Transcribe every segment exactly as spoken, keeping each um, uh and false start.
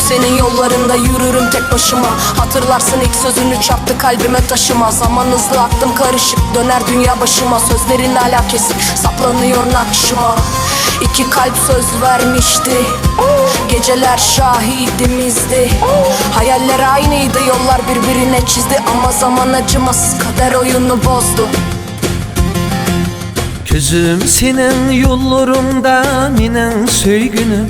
Senin yollarında yürürüm tek başıma. Hatırlarsın ilk sözünü çarptı kalbime taşıma. Zaman hızlı aktım karışık döner dünya başıma. Sözlerin hala kesik saplanıyor nakşıma. İki kalp söz vermişti. Geceler şahidimizdi. Hayaller aynıydı, yollar birbirine çizdi. Ama zaman acımasız kader oyunu bozdu. كۆزۈم سېنىڭ يوللىرىڭدا مېنىڭ سۆيگۈنۈم.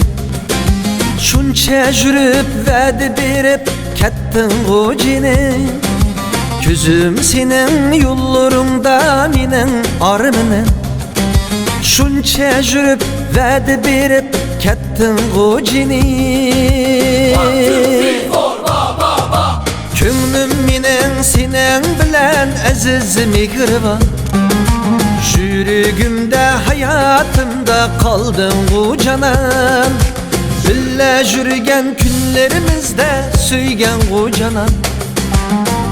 شۇنچە يۈرۈپ ۋەدە بېرىپ كەتتىڭغۇ جېنىم. كۆزۈم سېنىڭ يوللىرىڭدا مېنىڭ ئارمىنىم. شۇنچە يۈرۈپ ۋەدە بېرىپ كەتتىڭغۇ جېنىم. كۆڭلۈم مېنىڭ سېنىڭ بىلەن ئەزىز مېھرىبان. يۈرىكىمدە، ھاياتىمدا قالدىڭغۇ جانان. بىللە يۈرگەن كۈنلىرىمىزدە سۆيگەنغۇ جانان.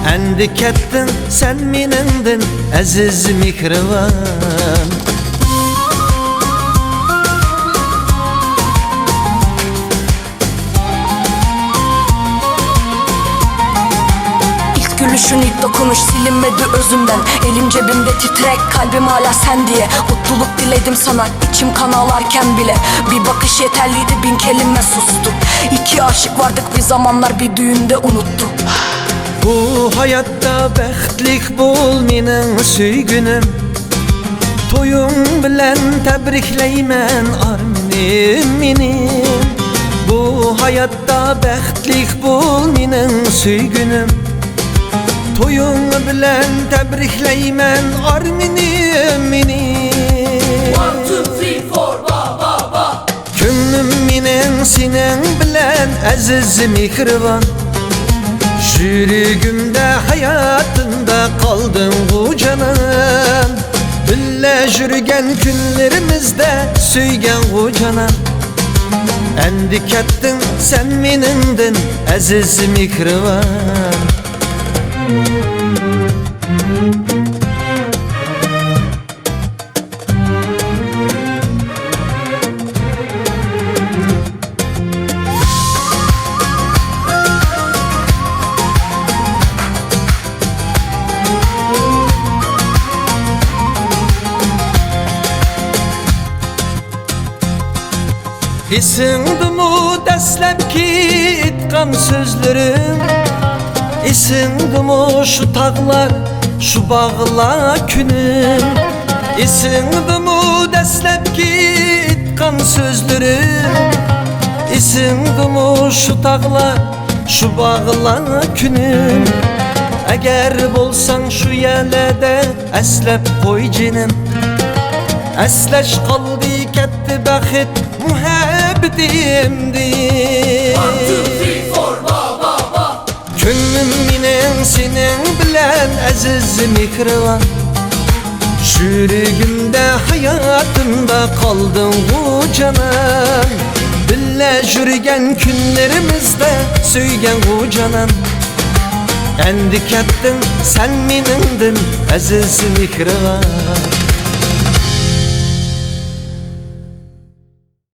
ئەمدى كەتتىڭ سەن مېنىڭدىن ئەزىز مېھرىبان. İlk gülüşün, ilk dokunuş silinmedi özümden. Elim cebimde titrek, kalbim hala sen diye. Mutluluk diledim sana içim kan ağlarken bile. Bir bakış yeterliydi, bin kelime sustu. İki aşık vardık bir zamanlar, bir düğünde unuttu. بۇ ھاياتتا بەختلىك بول مېنىڭ سۆيگۈنۈم. تويۇڭ بىلەن تەبرىكلەيمەن ئارمىنىم مېنىڭ. بۇ ھاياتتا بەختلىك بول مېنىڭ سۆيگۈنۈم. تويۇڭ بىلەن تەبرىكلەيمەن ئارمىنىم مېنىڭ. كۆڭلۈم مېنىڭ سېنىڭ بىلەن ئەزىز مېھرىبان. يۈرىكىمدە، ھاياتىمدا قالدىڭغۇ جانان. بىللە يۈرگەن كۈنلىرىمىزدە سۆيگەنغۇ جانان. ئەمدى كەتتىڭ سەن مېنىڭدىن ئەزىز مېھرىبان. ئېسىڭدىمۇ دەسلەپكى ئېيتقان سۆزلىرىم؟ ئېسىڭدىمۇ شۇ تاغلار، شۇ باغلار كۈنۈم؟ ئېسىڭدىمۇ دەسلەپكى ئېيتقان سۆزلىرىم؟ ئېسىڭدىمۇ شۇ تاغلار، شۇ باغلار كۈنۈم؟ ئەگەر بولساڭ شۇ يەرلەردە ئەسلەپ قوي جېنىم. ئەسلەش قالدى كەتتى بەخت مۇھەببىتىمدىن. كۆڭلۈم مېنىڭ سېنىڭ بىلەن ئەزىز مېھرىبان. يۈرىكىمدە، ھاياتىمدا قالدىڭغۇ جانان. بىللە يۈرگەن كۈنلىرىمىزدە سۆيگەنغۇ جانان. ئەمدى كەتتىڭ سەن مېنىڭدىن ئەزىز مېھرىبان.